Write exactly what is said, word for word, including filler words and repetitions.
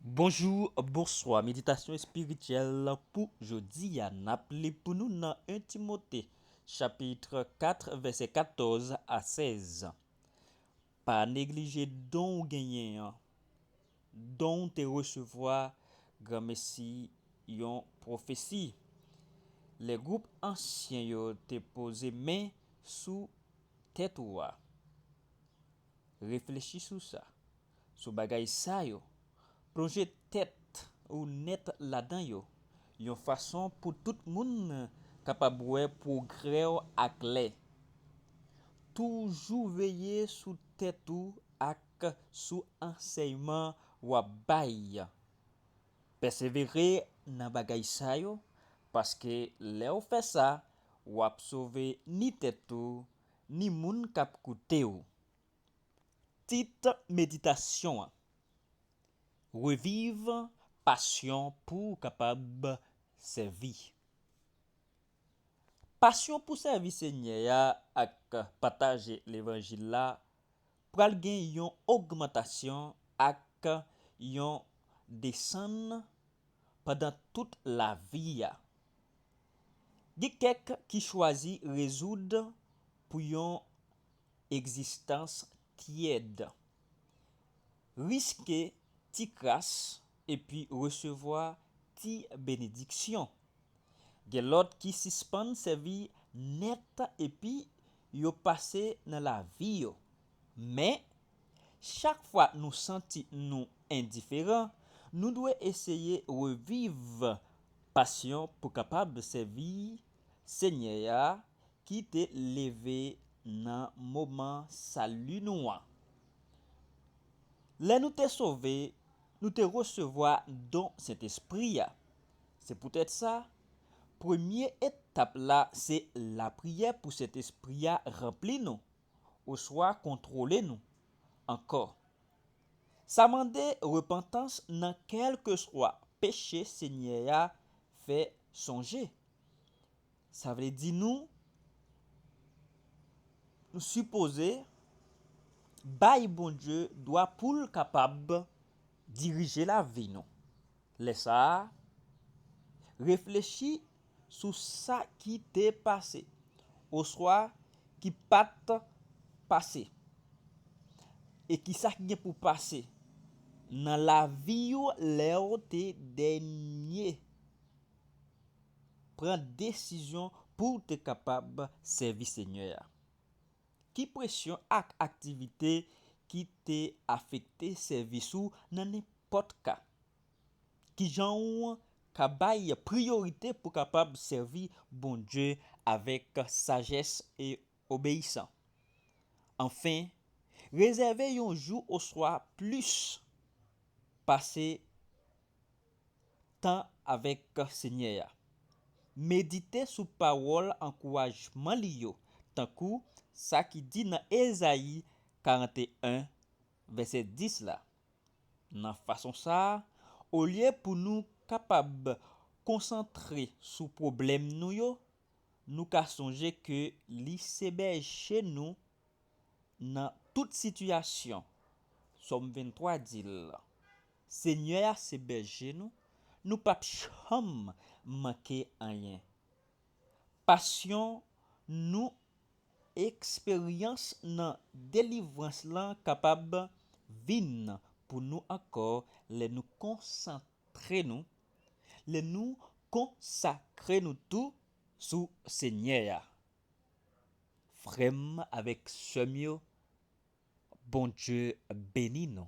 Bonjou, bonswa. Meditasyon espirityèl pou jodi a, n ap li pou nou nan en Timote, chapit kat, vèsè katòz a sèz. Pa neglije don w genyen an. Don w te resevwa granmesi yon pwofesi. Lè gwoup ansyen yo te poze men sou tèt ou a. Reflechi sou sa, sou bagay sa yo. Plonje tèt ou nèt ladan yo, yon fason pou tout moun kapab wè pwogrè w aklè. Toujou veye sou tèt ou ak sou ansèyman w ap bay. Pèsevere nan bagay sa yo, paske lè w fè sa, w ap sove ni tèt ou, ni moun k ap koute w. Tit meditasyon an: Reviv pasyon pou w kapab sèvi. Pasyon pou sèvi Senyè a ak pataje levanjil la pral gen yon ogmantasyon ak yon desann pandan tout lavi a. Gen kèk ki chwazi rezoud pou yon egzistans tyèd, riske ti kras epi resevwa ti benediksyon. Gen lòt ki sispann sèvi nèt epi yo pase nan lavi yo. Men, chak fwa nou santi nou endiferan, nou dwe eseye reviv pasyon pou kapab sèvi Senyè a ki te leve nan moman sali nou an. Lè nou te sove, nou te resevwa don Sentespri a. Se poutèt sa, premye etap la se lapriyè pou Sentespri a ranpli nou, oswa kontwole nou ankò. Sa mande repantans nan kèlkeswa peche Senyè a fè sonje. Sa vle di nou, nou sipoze bay Bondye dwa pou l kapab dirije lavi nou. Lè sa a, reflechi sou sa ki te pase, oswa ki pa t pase, e ki sa ki gen pou pase nan lavi w lè w te dènye pran desizyon pou w te kapab sèvi Senyè a. Ki presyon ak aktivite ki te afekte sèvis ou nan nenpòt ka? Kijan w ka bay priyorite pou kapab sèvi Bondye avèk sajès e obeyisan? Anfen, rezève yon jou oswa plis pase tan avèk Senyè a. Medite sou pawòl ankourajman li yo, tankou sa ki di nan Ezayi karannteyen, vèsè dis la. Nan fason sa a, olye pou nou kapab konsantre sou pwoblèm nou yo, nou ka sonje ke li se bèje nou nan tout sitiyasyon. Sòm venntwa di l, Senyè a se bèje nou, nou p ap janm manke anyen. Pasyon nou, eksperyans nan delivrans lan kapab vin pou nou ankò lè nou konsantre nou, lè nou konsakre nou tou sou Senyè a. Frè m avèk sè m yo, Bondye beni nou.